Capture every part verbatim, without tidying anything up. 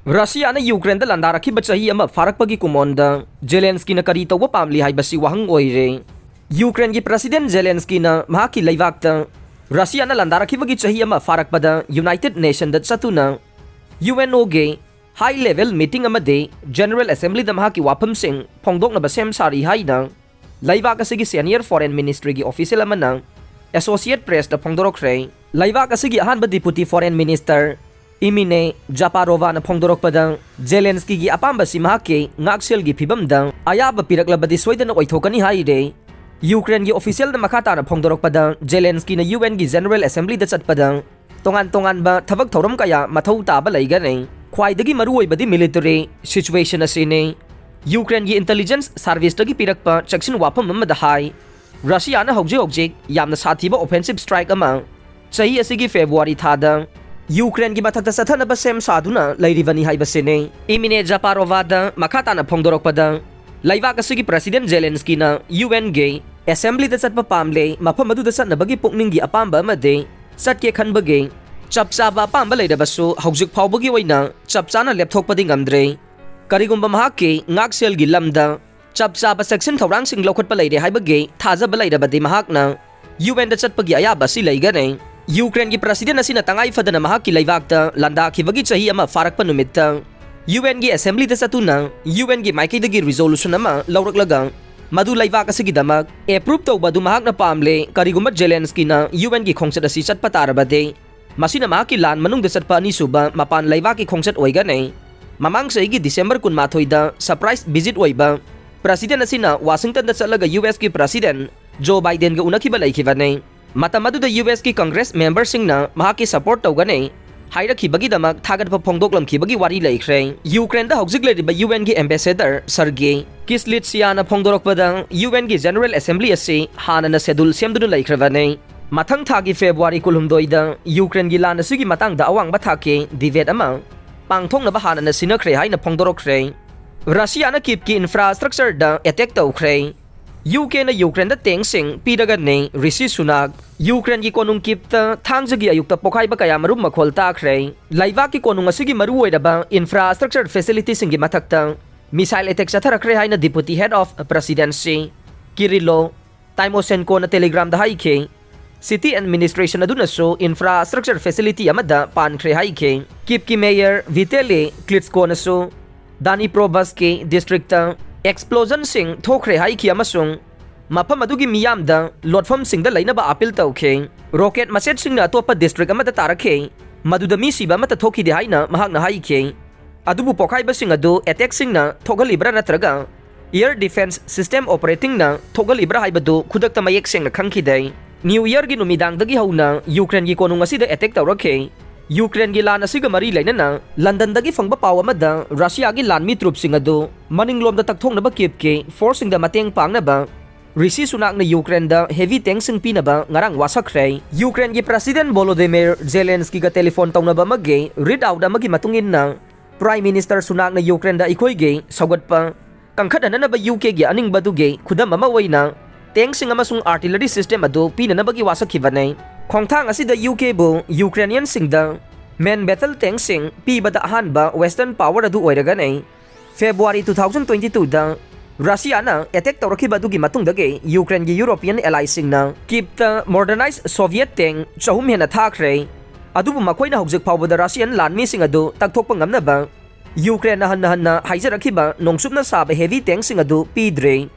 ꯔꯁꯤꯌꯥꯅ ꯌꯨꯀ꯭ꯔꯦꯟꯗ ꯂꯥꯟꯗꯥꯔꯛꯈꯤꯕ ꯆꯍꯤ ꯑꯃ ꯐꯥꯔꯛꯄꯒꯤ ꯀꯨꯃꯣꯟꯗ ꯖꯦꯂꯦꯟꯁꯀꯤꯅ ꯀꯔꯤ ꯇꯧꯕ ꯄꯥꯝꯂꯤ ꯍꯥꯏꯕꯁꯤ ꯋꯥꯍꯪ ꯑꯣꯏꯔꯦ꯫ ꯌꯨꯀ꯭ꯔꯦꯟꯒꯤ ꯄ꯭ꯔꯁꯤꯗꯦꯟ ꯖꯦꯂꯦꯟꯁꯀꯤꯅ ꯃꯍꯥꯛꯀꯤ ꯂꯩꯕꯥꯛꯇ ꯔꯁꯤꯌꯥꯅ ꯂꯥꯟꯗꯥꯔꯛꯈꯤꯕꯒꯤ ꯆꯍꯤ ꯑꯃ ꯐꯥꯔꯛꯄꯗ ꯌꯨꯅꯥꯏꯇꯦꯗ ꯅꯦꯁꯟꯗ ꯆꯠꯇꯨꯅ ꯌꯨ ꯑꯦꯟ ꯑꯣꯒꯤ ꯍꯥꯏ ꯂꯦꯚꯦꯜ ꯃꯤꯇꯤꯡ ꯑꯃꯗꯤ ꯖꯦꯅꯔꯦꯜ ꯑꯦꯁꯦꯝꯕ꯭ꯂꯤꯗ ꯃꯍꯥꯛꯀꯤ ꯋꯥꯐꯝꯁꯤꯡ ꯐꯣꯡꯗꯣꯛꯅꯕ ꯁꯦꯝ ꯁꯥꯔꯤ ꯍꯥꯏꯅ ꯂꯩꯕꯥꯛ ꯑꯁꯤꯒꯤ ꯁꯦꯅꯤꯌꯔ ꯐꯣꯔꯦꯟ ꯃꯤꯅꯤꯁꯇ꯭ꯔꯤꯒꯤ ꯑꯣꯐꯤꯁꯤꯌꯦꯜ ꯑꯃꯅ ꯑꯦꯁꯣꯁꯤꯌꯦꯠ ꯄ꯭ꯔꯦꯁꯇ ꯐꯣꯡꯗꯣꯔꯛꯈ꯭ꯔꯦ꯫ ꯂꯩꯕꯥꯛ ꯑꯁꯤꯒꯤ ꯑꯍꯥꯟꯕ ꯗꯤꯄꯨꯇꯤ ꯐꯣꯔꯦꯟ ꯃꯤꯅꯤꯁꯇꯔ ꯏꯃꯤꯅꯦ ꯖꯥꯄꯥꯔꯣꯚꯥꯅ ꯐꯣꯡꯗꯣꯔꯛꯄꯗ, ꯖꯦꯂꯦꯟꯁꯀꯤꯒꯤ ꯑꯄꯥꯝꯕꯁꯤ ꯃꯍꯥꯛꯀꯤ ꯉꯥꯛꯁꯦꯜꯒꯤ ꯐꯤꯕꯝꯗ ꯑꯌꯥꯕ ꯄꯤꯔꯛꯂꯕꯗꯤ ꯁꯣꯏꯗꯅ ꯑꯣꯏꯊꯣꯛꯀꯅꯤ ꯍꯥꯏꯔꯦ꯫ ꯌꯨꯀ꯭ꯔꯦꯟꯒꯤ ꯑꯣꯐꯤꯁꯤꯌꯦꯜꯅ ꯃꯈꯥ ꯇꯥꯅ ꯐꯣꯡꯗꯣꯔꯛꯄꯗ, ꯖꯦꯂꯦꯟꯁꯀꯤꯅ ꯌꯨ ꯑꯦꯟꯒꯤ ꯖꯦꯅꯔꯦꯜ ꯑꯦꯁꯦꯝꯕ꯭ꯂꯤꯗ ꯆꯠꯄꯗ ꯇꯣꯉꯥꯟ ꯇꯣꯉꯥꯟꯕ ꯊꯕꯛ ꯊꯧꯔꯝ ꯀꯌꯥ ꯃꯊꯧ ꯇꯥꯕ ꯂꯩꯒꯅꯤ꯫ ꯈ꯭ꯋꯥꯏꯗꯒꯤ ꯃꯔꯨꯑꯣꯏꯕꯗꯤ ꯃꯤꯂꯤꯇꯔꯤ ꯁꯤꯆꯨꯋꯦꯁꯟ ꯑꯁꯤꯅꯤ꯫ ꯌꯨꯀ꯭ꯔꯦꯟꯒꯤ ꯏꯟꯇꯦꯂꯤꯖꯦꯟꯁ ꯁꯥꯔꯚꯤꯁꯇꯒꯤ ꯄꯤꯔꯛꯄ ꯆꯦꯛꯁꯤꯟ ꯋꯥꯐꯝ ꯑꯃꯗ ꯍꯥꯏ, ꯔꯁꯤꯌꯥꯅ ꯍꯧꯖꯤꯛ ꯍꯧꯖꯤꯛ ꯌꯥꯝꯅ ꯁꯥꯊꯤꯕ ꯑꯣꯐꯦꯟꯁꯤꯞ ꯁ꯭ꯇ꯭ꯔꯥꯏꯛ ꯑꯃ ꯆꯍꯤ ꯑꯁꯤꯒꯤ ꯐꯦꯕ꯭ꯔꯨꯋꯥꯔꯤ ꯊꯥꯗ ꯌꯨꯀ꯭ꯔꯦꯟꯒꯤ ꯃꯊꯛꯇ ꯆꯠꯊꯅꯕ ꯁꯦꯝ ꯁꯥꯗꯨꯅ ꯂꯩꯔꯤꯕꯅꯤ ꯍꯥꯏꯕꯁꯤꯅꯤ꯫ ꯏꯃꯤꯅꯦ ꯖꯥꯄꯥꯔꯣꯚꯥꯗ ꯃꯈꯥ ꯇꯥꯅ ꯐꯣꯡꯗꯣꯔꯛꯄꯗ, ꯂꯩꯕꯥꯛ ꯑꯁꯤꯒꯤ ꯄ꯭ꯔꯁꯤꯗꯦꯟ ꯖꯦꯂꯦꯟꯁꯀꯤꯅ ꯌꯨ ꯑꯦꯟꯒꯤ ꯑꯦꯁꯦꯝꯕ꯭ꯂꯤꯗ ꯆꯠꯄ ꯄꯥꯝꯂꯦ, ꯃꯐꯝ ꯑꯗꯨꯗ ꯆꯠꯅꯕꯒꯤ ꯄꯨꯛꯅꯤꯡꯒꯤ ꯑꯄꯥꯝꯕ ꯑꯃꯗꯤ ꯆꯠꯀꯦ ꯈꯟꯕꯒꯤ ꯆꯞ ꯆꯥꯕ ꯑꯄꯥꯝꯕ ꯂꯩꯔꯕꯁꯨ, ꯍꯧꯖꯤꯛ ꯐꯥꯎꯕꯒꯤ ꯑꯣꯏꯅ ꯆꯞ ꯆꯥꯅ ꯂꯦꯞꯊꯣꯛꯄꯗꯤ ꯉꯝꯗ꯭ꯔꯦ꯫ ꯀꯔꯤꯒꯨꯝꯕ ꯃꯍꯥꯛꯀꯤ ꯉꯥꯛꯁꯦꯜꯒꯤ ꯂꯝꯗ ꯆꯞ ꯆꯥꯕ ꯆꯦꯛꯁꯤꯟ ꯊꯧꯔꯥꯡꯁꯤꯡ ꯂꯧꯈꯠꯄ ꯂꯩꯔꯦ ꯍꯥꯏꯕꯒꯤ ꯊꯥꯖꯕ ꯂꯩꯔꯕꯗꯤ ꯃꯍꯥꯛꯅ ꯌꯨ ꯑꯦꯟꯗ ꯆꯠꯄꯒꯤ ꯑꯌꯥꯕ ꯑꯁꯤ ꯂꯩꯒꯅꯤ꯫ ꯌꯨꯀ꯭ꯔꯦꯟꯒꯤ ꯄ꯭ꯔꯁꯤꯗꯦꯟ ꯑꯁꯤꯅ ꯇꯉꯥꯏ ꯐꯗꯅ ꯃꯍꯥꯛꯀꯤ ꯂꯩꯕꯥꯛꯇ ꯂꯥꯟꯗꯥꯈꯤꯕꯒꯤ ꯆꯍꯤ ꯑꯃ ꯐꯥꯔꯛꯄ ꯅꯨꯃꯤꯠꯇ ꯌꯨ ꯑꯦꯟꯒꯤ ꯑꯦꯁꯦꯝꯕ꯭ꯂꯤꯗ ꯆꯠꯇꯨꯅ ꯌꯨ ꯑꯦꯟꯒꯤ ꯃꯥꯏꯀꯩꯗꯒꯤ ꯔꯤꯖꯣꯂꯨꯁꯟ ꯑꯃ ꯂꯧꯔꯛꯂꯒ ꯃꯗꯨ ꯂꯩꯕꯥꯛ ꯑꯁꯤꯒꯤꯗꯃꯛ ꯑꯦꯄ꯭ꯔꯨꯞ ꯇꯧꯕ ꯑꯗꯨ ꯃꯍꯥꯛꯅ ꯄꯥꯝꯂꯦ꯫ ꯀꯔꯤꯒꯨꯝꯕ ꯖꯦꯂꯦꯟꯁꯀꯤꯅ ꯌꯨ ꯑꯦꯟꯒꯤ ꯈꯣꯡꯆꯠ ꯑꯁꯤ ꯆꯠꯄ ꯇꯥꯔꯕꯗꯤ, ꯃꯁꯤꯅ ꯃꯍꯥꯛꯀꯤ ꯂꯥꯟ ꯃꯅꯨꯡꯗ ꯆꯠꯄ ꯑꯅꯤꯁꯨꯕ ꯃꯄꯥꯟ ꯂꯩꯕꯥꯛꯀꯤ ꯈꯣꯡꯆꯠ ꯑꯣꯏꯒꯅꯤ꯫ ꯃꯃꯥꯡ ꯆꯍꯤꯒꯤ ꯗꯤꯁꯦꯝꯕꯔ ꯀꯨꯟꯃꯥꯊꯣꯏꯗ ꯁꯔꯄ꯭ꯔꯥꯏꯖ ꯚꯤꯖꯤꯠ ꯑꯣꯏꯕ ꯄ꯭ꯔꯁꯤꯗꯦꯟ ꯑꯁꯤꯅ ꯋꯥꯁꯤꯡꯇꯟꯗ ꯆꯠꯂꯒ ꯌꯨ ꯑꯦꯁꯀꯤ ꯄ꯭ꯔꯁꯤꯗꯦꯟ ꯖꯣ ꯕꯥꯏꯗꯦꯟꯒ ꯎꯅꯈꯤꯕ ꯂꯩꯈꯤꯕꯅꯤ꯫ ꯃꯇꯝ ꯑꯗꯨꯗ ꯌꯨ ꯑꯦꯁꯀꯤ ꯀꯪꯒ꯭ꯔꯦꯁ ꯃꯦꯝꯕꯔꯁꯤꯡꯅ ꯃꯍꯥꯛꯀꯤ ꯁꯄꯣꯔꯠ ꯇꯧꯒꯅꯤ ꯍꯥꯏꯔꯛꯈꯤꯕꯒꯤꯗꯃꯛ ꯊꯥꯒꯠꯄ ꯐꯣꯡꯗꯣꯛꯂꯝꯈꯤꯕꯒꯤ ꯋꯥꯔꯤ ꯂꯩꯈ꯭ꯔꯦ꯫ ꯌꯨꯀ꯭ꯔꯦꯟꯗ ꯍꯧꯖꯤꯛ ꯂꯩꯔꯤꯕ ꯌꯨ ꯑꯦꯟꯒꯤ ꯑꯦꯝꯕꯦꯁꯦꯗꯔ ꯁꯔꯒꯤ ꯀꯤꯁꯂꯤꯠꯁꯤꯌꯥꯅ ꯐꯣꯡꯗꯣꯔꯛꯄꯗ, ꯌꯨ ꯑꯦꯟꯒꯤ ꯖꯦꯅꯔꯦꯜ ꯑꯦꯁꯦꯝꯕ꯭ꯂꯤ ꯑꯁꯤ ꯍꯥꯟꯅꯅ ꯁꯦꯗꯨꯜ ꯁꯦꯝꯗꯨꯅ ꯂꯩꯈ꯭ꯔꯕꯅꯤ꯫ ꯃꯊꯪ ꯊꯥꯒꯤ ꯐꯦꯕ꯭ꯔꯨꯋꯥꯔꯤ ꯀꯨꯟꯍꯨꯝꯗꯣꯏꯗ ꯌꯨꯀ꯭ꯔꯦꯟꯒꯤ ꯂꯥꯟ ꯑꯁꯤꯒꯤ ꯃꯇꯥꯡꯗ ꯑꯋꯥꯡꯕ ꯊꯥꯛꯀꯤ ꯗꯤꯕꯦꯠ ꯑꯃ ꯄꯥꯡꯊꯣꯛꯅꯕ ꯍꯥꯟꯅꯅ ꯁꯤꯟꯅꯈ꯭ꯔꯦ ꯍꯥꯏꯅ ꯐꯣꯡꯗꯣꯔꯛꯈ꯭ꯔꯦ꯫ ꯔꯁꯤꯌꯥꯅ ꯀꯤꯞꯀꯤ ꯏꯟꯐ꯭ꯔꯥꯁ꯭ꯇ꯭ꯔꯛꯆꯔꯗ ꯑꯦꯇꯦꯛ ꯇꯧꯈ꯭ꯔꯦ꯫ ꯌꯨ ꯀꯦꯅ ꯌꯨꯀ꯭ꯔꯦꯟꯗ ꯇꯦꯡꯁꯤꯡ ꯄꯤꯔꯒꯅꯤ, ꯔꯤꯁꯤ ꯁꯨꯅꯥꯛ꯫ ꯌꯨꯀ꯭ꯔꯦꯟꯒꯤ ꯀꯣꯅꯨꯡ ꯀꯤꯞꯇ ꯊꯥꯡꯖꯒꯤ ꯑꯌꯨꯛꯇ ꯄꯣꯈꯥꯏꯕ ꯀꯌꯥꯃꯔꯨꯝ ꯃꯈꯣꯜ ꯇꯥꯈ꯭ꯔꯦ꯫ ꯂꯩꯕꯥꯛꯀꯤ ꯀꯣꯅꯨꯡ ꯑꯁꯤꯒꯤ ꯃꯔꯨꯑꯣꯏꯔꯕ infrastructure facility ꯁꯤꯡꯒꯤ ꯃꯊꯛꯇ missile attack ꯆꯠꯊꯔꯛꯈ꯭ꯔꯦ ꯍꯥꯏꯅ Deputy Head of Presidency ꯀꯤꯔꯤꯜꯂꯣ ꯇꯥꯏꯃꯣꯁꯦꯟꯀꯣꯅ Telegram ꯗ ꯍꯥꯏꯈꯤ꯫ City administration ꯑꯗꯨꯅꯁꯨ infrastructure facility ꯑꯃꯗ ꯄꯥꯟꯈ꯭ꯔꯦ ꯍꯥꯏꯈꯤ꯫ ꯀꯤꯞꯀꯤ mayor ꯚꯤꯇꯦꯂꯤ ꯀ꯭ꯂꯤꯠꯁꯀꯣꯅꯁꯨ ꯗꯥꯅꯤꯄ꯭ꯔꯣꯕꯁꯀꯤ district ꯇ explosion ꯁꯤꯡ ꯊꯣꯛꯈ꯭ꯔꯦ ꯍꯥꯏꯈꯤ ꯑꯃꯁꯨꯡ ꯃꯐꯝ ꯑꯗꯨꯒꯤ ꯃꯤꯌꯥꯝꯗ ꯂꯣꯠꯐꯝꯁꯤꯡꯗ ꯂꯩꯅꯕ appeal ꯇꯧꯈꯤ꯫ Rocket ꯃꯆꯦꯠꯁꯤꯡꯅ ꯑꯇꯣꯞꯄ district ꯑꯃꯗ ꯇꯥꯔꯛꯈꯤ, ꯃꯗꯨꯗ ꯃꯤ ꯁꯤꯕ ꯑꯃꯠꯇ ꯊꯣꯛꯈꯤꯗꯦ ꯍꯥꯏꯅ ꯃꯍꯥꯛꯅ ꯍꯥꯏꯈꯤ꯫ ꯑꯗꯨꯕꯨ ꯄꯣꯈꯥꯏꯕꯁꯤꯡ ꯑꯗꯨ attack ꯁꯤꯡꯅ ꯊꯣꯛꯍꯜꯂꯤꯕ꯭ꯔꯥ ꯅꯠꯇ꯭ꯔꯒ air defence system operating ꯅ ꯊꯣꯛꯍꯜꯂꯤꯕ꯭ꯔꯥ ꯍꯥꯏꯕꯗꯨ ꯈꯨꯗꯛꯇ ꯃꯌꯦꯛ ꯁꯦꯡꯅ ꯈꯪꯈꯤꯗꯦ꯫ New Year ꯒꯤ ꯅꯨꯃꯤꯗꯥꯡꯗꯒꯤ ꯍꯧꯅ ꯌꯨꯀ꯭ꯔꯦꯟꯒꯤ ꯀꯣꯅꯨꯡ ꯑꯁꯤꯗ attack ꯇꯧꯔꯛꯈꯤ꯫ ꯌꯨꯀ꯭ꯔꯦꯟꯒꯤ ꯂꯥꯟ ꯑꯁꯤꯒ ꯃꯔꯤ ꯂꯩꯅꯅ ꯂꯟꯗꯟꯗꯒꯤ ꯐꯪꯕ ꯄꯥꯎ ꯑꯃꯗ ꯔꯁꯤꯌꯥꯒꯤ ꯂꯥꯟꯃꯤ troops ꯁꯤꯡ ꯑꯗꯨ ꯃꯅꯤꯡꯂꯣꯝꯗ ꯇꯛꯊꯣꯛꯅꯕ ꯀꯤꯞꯀꯤ force ꯁꯤꯡꯗ ꯃꯇꯦꯡ ꯄꯥꯡꯅꯕ ꯔꯤꯁꯤ ꯁꯨꯅꯥꯛꯅ ꯌꯨꯀ꯭ꯔꯦꯟꯗ heavy tank ꯁꯤꯡ ꯄꯤꯅꯕ ꯉꯔꯥꯡ ꯋꯥꯁꯛꯈ꯭ꯔꯦ꯫ ꯌꯨꯀ꯭ꯔꯦꯟꯒꯤ President Volodymyr Zelensky ꯒ telephone ꯇꯧꯅꯕ ꯑꯃꯒꯤ readout ꯑꯃꯒꯤ ꯃꯇꯨꯡ ꯏꯟꯅ, Prime Minister ꯁꯨꯅꯥꯛꯅ ꯌꯨꯀ꯭ꯔꯦꯟꯗ ꯑꯩꯈꯣꯏꯒꯤ ꯁꯧꯒꯠꯄ ꯀꯟꯈꯠꯍꯟꯅꯅꯕ ꯌꯨ ꯀꯦꯒꯤ ꯑꯅꯤꯡꯕ ꯑꯗꯨꯒꯤ ꯈꯨꯗꯝ ꯑꯃ ꯑꯣꯏꯅ tank ꯁꯤꯡ ꯑꯃꯁꯨꯡ artillery system ꯑꯗꯨ ꯄꯤꯅꯅꯕꯒꯤ ꯋꯥꯁꯛꯈꯤꯕꯅꯤ꯫ ꯈꯣꯡꯊꯥꯡ ꯑꯁꯤꯗ ꯌꯨ ꯀꯦꯕꯨ ꯌꯨꯀ꯭ꯔꯦꯅꯤꯌꯟꯁꯤꯡꯗ main battle tank ꯁꯤꯡ ꯄꯤꯕꯗ ꯑꯍꯥꯟꯕ Western power ꯑꯗꯨ ꯑꯣꯏꯔꯒꯅꯤ꯫ February two thousand twenty two ꯗ ꯔꯁꯤꯌꯥꯅ attack ꯇꯧꯔꯛꯈꯤꯕ ꯑꯗꯨꯒꯤ ꯃꯇꯨꯡꯗꯒꯤ ꯌꯨꯀ꯭ꯔꯦꯟꯒꯤ European ally ꯁꯤꯡꯅ ꯀꯤꯞꯇ modernized Soviet tank ꯆꯍꯨꯝ ꯍꯦꯟꯅ ꯊꯥꯈ꯭ꯔꯦ꯫ ꯑꯗꯨꯕꯨ ꯃꯈꯣꯏꯅ ꯍꯧꯖꯤꯛ ꯐꯥꯎꯕꯗ Russian ꯂꯥꯟꯃꯤꯁꯤꯡ ꯑꯗꯨ ꯇꯛꯊꯣꯛꯄ ꯉꯝꯅꯕ ꯌꯨꯀ꯭ꯔꯦꯟꯅ ꯍꯟꯅ ꯍꯟꯅ ꯍꯥꯏꯖꯔꯛꯈꯤꯕ ꯅꯣꯡꯆꯨꯞꯅ ꯁꯥꯕ heavy tank ꯁꯤꯡ ꯑꯗꯨ ꯄꯤꯗ꯭ꯔꯦ꯫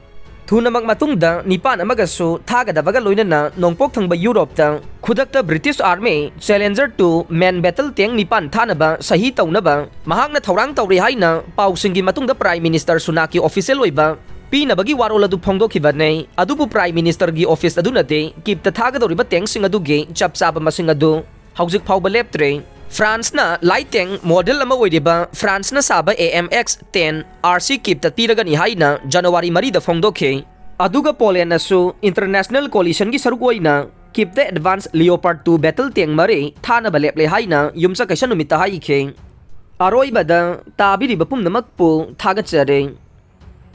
ꯊꯨꯅꯃꯛ ꯃꯇꯨꯡꯗ ꯅꯤꯄꯥꯟ ꯑꯃꯒꯁꯨ ꯊꯥꯒꯗꯕꯒ ꯂꯣꯏꯅꯅ ꯅꯣꯡꯄꯣꯛ ꯊꯪꯕ ꯌꯨꯔꯣꯞꯇ ꯈꯨꯗꯛꯇ British Army Challenger two main battle tank ꯅꯤꯄꯥꯟ ꯊꯥꯅꯕ ꯁꯍꯤ ꯇꯧꯅꯕ ꯃꯍꯥꯛꯅ ꯊꯧꯔꯥꯡ ꯇꯧꯔꯤ ꯍꯥꯏꯅ ꯄꯥꯎꯁꯤꯡꯒꯤ ꯃꯇꯨꯡꯗ Prime Minister ꯁꯨꯅꯥꯛꯀꯤ official ꯑꯣꯏꯕ ꯄꯤꯅꯕꯒꯤ ꯋꯥꯔꯣꯜ ꯑꯗꯨ ꯐꯣꯡꯗꯣꯛꯈꯤꯕꯅꯤ꯫ ꯑꯗꯨꯕꯨ Prime Minister ꯒꯤ office ꯑꯗꯨꯅꯗꯤ ꯀꯤꯞꯇ ꯊꯥꯒꯗꯧꯔꯤꯕ tank ꯁꯤꯡ ꯑꯗꯨꯒꯤ ꯆꯞ ꯆꯥꯕ ꯃꯁꯤꯡ ꯑꯗꯨ ꯍꯧꯖꯤꯛ ꯐꯥꯎꯕ ꯂꯦꯞꯇ꯭ꯔꯤ꯫ France ꯅ light tank model ꯑꯃ ꯑꯣꯏꯔꯤꯕ France ꯅ ꯁꯥꯕ A M X ten R C ꯀꯤꯞꯇ ꯄꯤꯔꯒꯅꯤ ꯍꯥꯏꯅ January ꯃꯔꯤꯗ ꯐꯣꯡꯗꯣꯛꯈꯤ꯫ ꯑꯗꯨꯒ Poland ꯅꯁꯨ international coalition ꯒꯤ ꯁꯔꯨꯛ ꯑꯣꯏꯅ ꯀꯤꯞꯇ advance Leopard two battle tank ꯃꯔꯤ ꯊꯥꯅꯕ ꯂꯦꯞꯂꯦ ꯍꯥꯏꯅ ꯌꯨꯝꯁꯀꯩꯁ ꯅꯨꯃꯤꯠꯇ ꯍꯥꯏꯈꯤ꯫ ꯑꯔꯣꯏꯕꯗ ꯇꯥꯕꯤꯔꯤꯕ ꯄꯨꯝꯅꯃꯛꯄꯨ ꯊꯥꯒꯠꯆꯔꯤ꯫